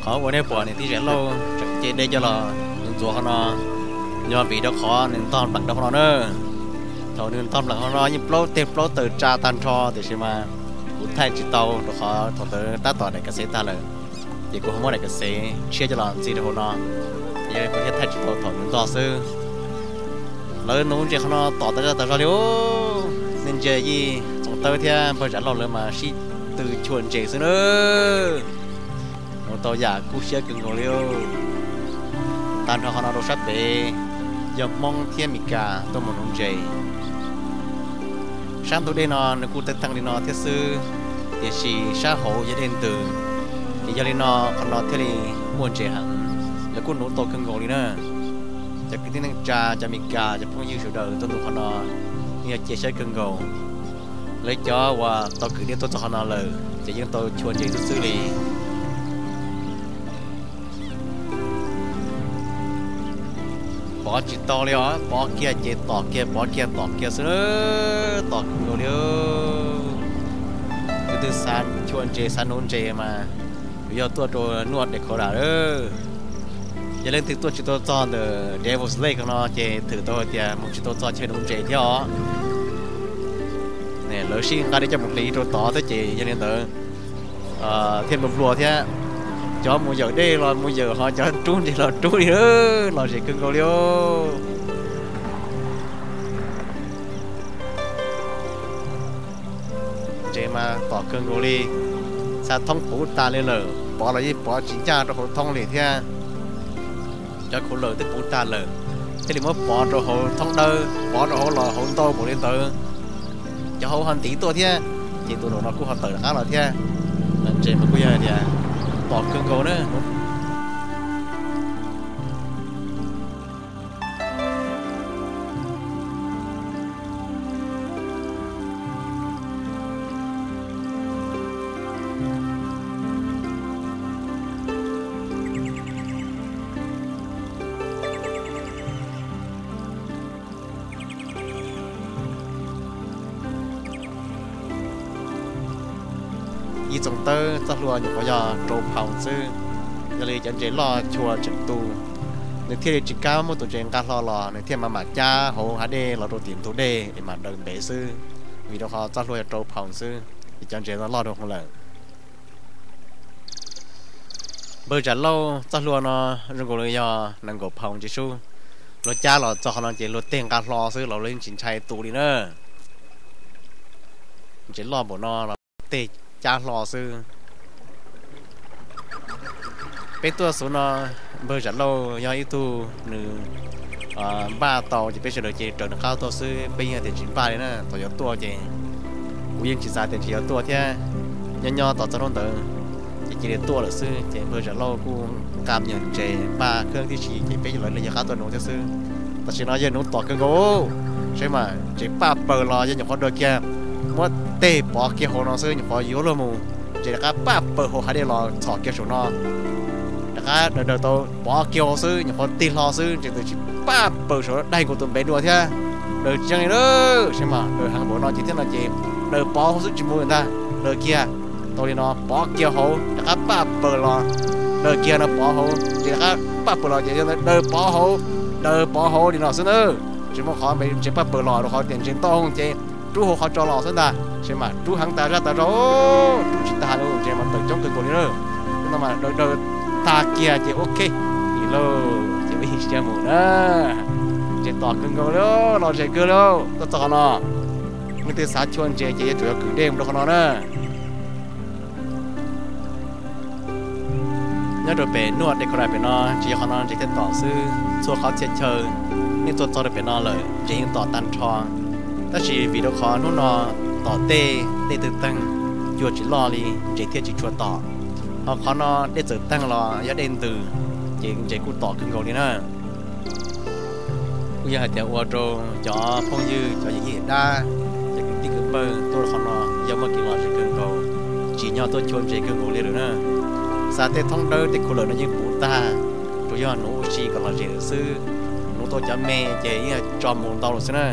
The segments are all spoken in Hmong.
Qhov uas nej pom niam tij Zam Lauj tseem ce dej coj los ntxuav qhov no, yog vim rau qhov nws ntog npleem rau qhov no na. Thaum nws ntog npleem qhov no yeej plaub teg plaub taw tsa tag nrho, tiam sis mas kuv thaij tsis tau rau qhov thaum ntawd tab tom daim kas xev tag lawm, ces kuv ho muab daim kas xev tshiab coj los ntxig rau hauv no, ces yog li kuv thiaj thaij tsis tau thaum nws ntog xwb. Lawv nuv ntses qhov no tom tas zaj tas zog li os. Nej ntsia Yij Txoov Tawb thiab npawg Zam Lauj lawv mas sib tw chua ntses xwb na. Nuv tau yam kub siab kawg nkaus li. Tag nrho qhov no rau sab pem yog Hmoob thiab Mes Kas tuaj mus nuv ntses. Sab ntug dej no nws kuj teeb teeb li no thiab xwb, tiam sis sab hauv yog dej ntws, ces yog li no qhov no thiaj li muaj ntses heev. Lawv kuj nuv tau kawg nkaus li na. Cov kwv tij neej tsa, cov Mes Kas, cov phooj ywg sawv daws tuaj nuv qhov no yeej yog cia siab kawg nkaus. Lawv cov uas tau kwv dej tuaj txog qhov no lawm ces yeej tau chua ntses xwb xwb li. Pov tsis tau li os, pov kiag ces tom kiag, pov kiag tom kiag xwb, tom kawg nkaus li. Tus twg xav chua ntses xav nuv ntses mas yog tuaj rau Nuj Dakota lawm. Yog leej twg tuaj tsis tau txog ntawm Devil's Lake no ces thwm tau hais tias mus tsis tau txog chaw nuv ntses thiab os. Lawv sib nqa dej coj mus hliv rau tod thiab ces yog li ntawd thiaj nplua nplua thiab. Cov mus yawm dej los mus yawm, ho cov rub ntses los rub li, lom zem kawg nkaus li. Ntses mas tom kawg nkaus li, xav thoob puv tas li lawm, pov los yeej pov tsis ncaj rau hauv thoob li thiab. Cov khuv lawm twb puv tag lawm, thiaj li muab pov rau hauv thoob dawb, pov rau hauv los hauv ntau npaum li ntawd. Cov hauv ho ntiv tuaj thiab, ces tus nraum no kuj ho tawm rov qab los thiab. Ntses mas kuj yog tias tom kawg nkaus na. Yij Txoov Tawb txoj hlua nyuam qhuav yog rau phaus xwb, yog li cov ntses loj chua tseem tu, nws thiaj li tsis kam muab tus ntses nqa hlo los, nws thiaj mam mam cab hauv hav dej los rau tim ntug dej es mam daws ntev xwb, vim rau qhov txoj hlua yog rau phaus xwb, es cov ntses no loj dhau hwv lawm. Npawg Zam Lauj txoj hlua no zoo nkaus li yog nees nkaum phaus ntsis sub, luag cab los txog qhov no ces luag tej nqa hlo xwb los luag yeej tsis ntshai tu li na. Ntses loj npaum no los tej cab hlo xwb. Peb tuaj xub no, npawg Zam Lauj yog ib tug nws npaj tau ces peb sawv daws ces raws nws qab tuaj xwb, peb yeej tias tsis npaj li na. Thaum yuav tuaj ces kuv yeej tsis xav tias ntshe yuav tuaj thiab, nyob nyob tos txog hnub ntawd ces cia li tuaj lawm xwb. Ces npawg Zam Lauj kuj nqa me nyuam ntses npaj khab tib si ces peb lawv li yog qab tuaj nuv thiab xwb. Tam sim no yog nuv tom kawg nkaus, saib mas ntses paj paws los yog nyuam qhuav daws kiag, muab tej pov kiag hauv no xwb nyuam qhuav yuav luag mus, ntses rov qab paj paws hauv hav dej los txhom kiag saum no, rov qab daws daws tau pov kiag hauv xwb nyuam qhuav tig hlo xwb ntses twb tsis paj paws saum no daig nkaus tus npe dua thiab. Daws tsis yeej li na, saib mas daws heev npaum no ces thiab no ces daws pov hauv xwb tsis mus li ntag, daws kiag tau li no pov kiag hauv rov qab paj paws los, daws kiag no pov hauv ces rov qab paj paws los ces daws pov hauv, daws pov hauv li no xwb na. Tsis muaj qhov ntses paj paws los rau qhov tias ntses ntau ces rub hauv qhov tso los xwb ntag, saib mas rub heev tas zaj tas zog, rub tsis tag li ntses mas tawm coob kawg nkaus li na. Tab no mas daws daws tag kiag ces ok, ib lauj ces ua ib siab mus na. Ntses tom kawg nkaus li, lom zem kawg li. Tuaj txog qhov no, leej twg xav chua ntses ces yuav tsum yog kwv dej mus rau qhov no na. Nyob rau pem Nuj Dakota pem no tsis yog qhov no ntses thiaj tom xwb, txhua qhov txhia chaw nej tuaj txog rau pem no lawm ntses yeej tom tag nrho. Tab sis vim rau qhov hnub no tom tej dej twb teeg, cua tsis loj li ntses thiaj tsis tshua tom. Ho qhov no dej txawm teeg los yog dej ntws, ces ntses kuj tom kawg nkaus li na. Kuj yog hais tias ua rau cov phooj ywg, cov yawm yij dab, cov kwv tij kwv npawg tuaj qhov no yog muaj kev lom zem kawg nkaus, tsim nyog tuaj chua ntses kawg nkaus li lawm na. Xa tej thoob dawb tej khuv lawm no yeej puv tag, tsuas yog nuv ua si kom lom zem lawm xwb. Nuv tau cov me ces yeej tso mus ntau lawm xwb na.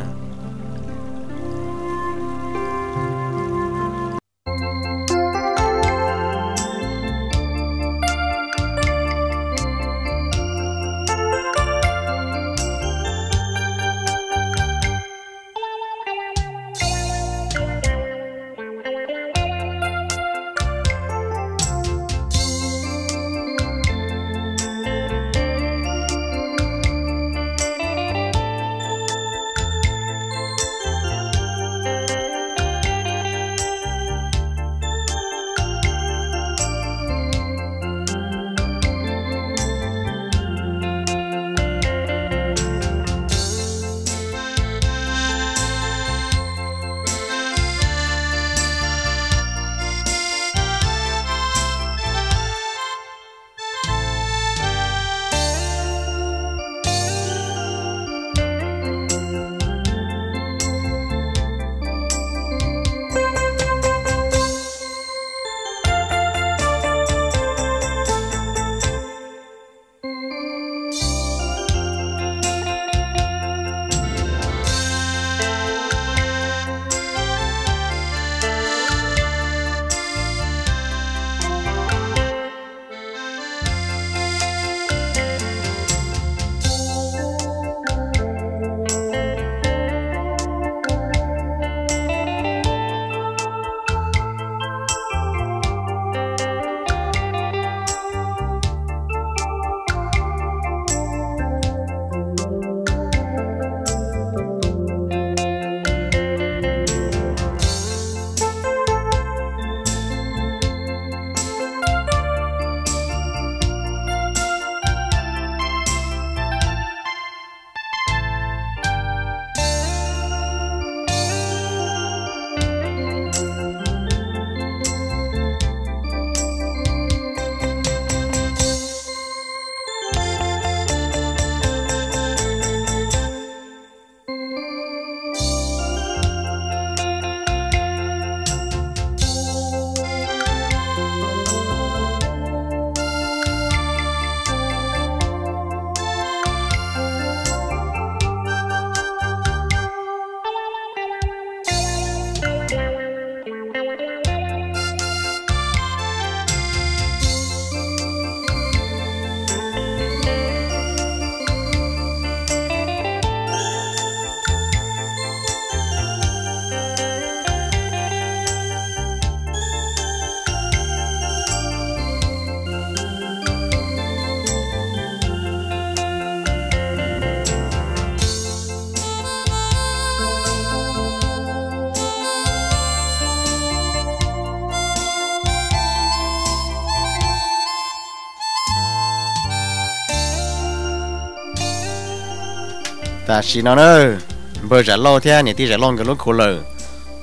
Tam sim no na, npawg Zam Lauj thiab niam tij Zam Lauj nkawd lub khuv lawm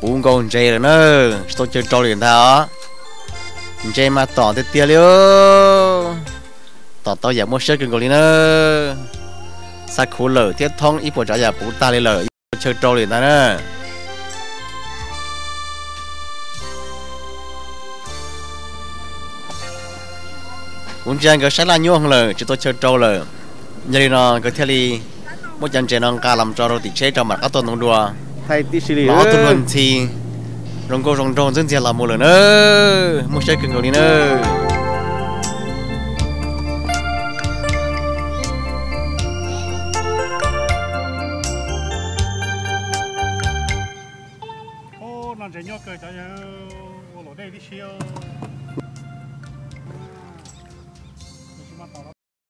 puv nkaus ntses lawm na, tsis tau chaw rau li ntag os. Ntses mas tom tiag tiag li, tom tau yam muaj siab kawg nkaus li na. Xa khuv lawm thiab thoob ib puas tsav yam puv tag li lawm, tsis tau chaw rau li ntag na. Kuv ntsia nkawd saib laj nyuaj lawm tsis tau chaw rau lawm, yog li no nkawd thiaj li muab cov ntses no nqa los tso rau tim tsheb rau mam rov qab tuaj ntoo dua. Los ob tug luag ntxhi zoo nkauj zoo nraug ntxwb ntxiag los mus lawm na, muaj siab kawg nkaus li na. No ntses nyob kawg cov, ua luam dej tib si os.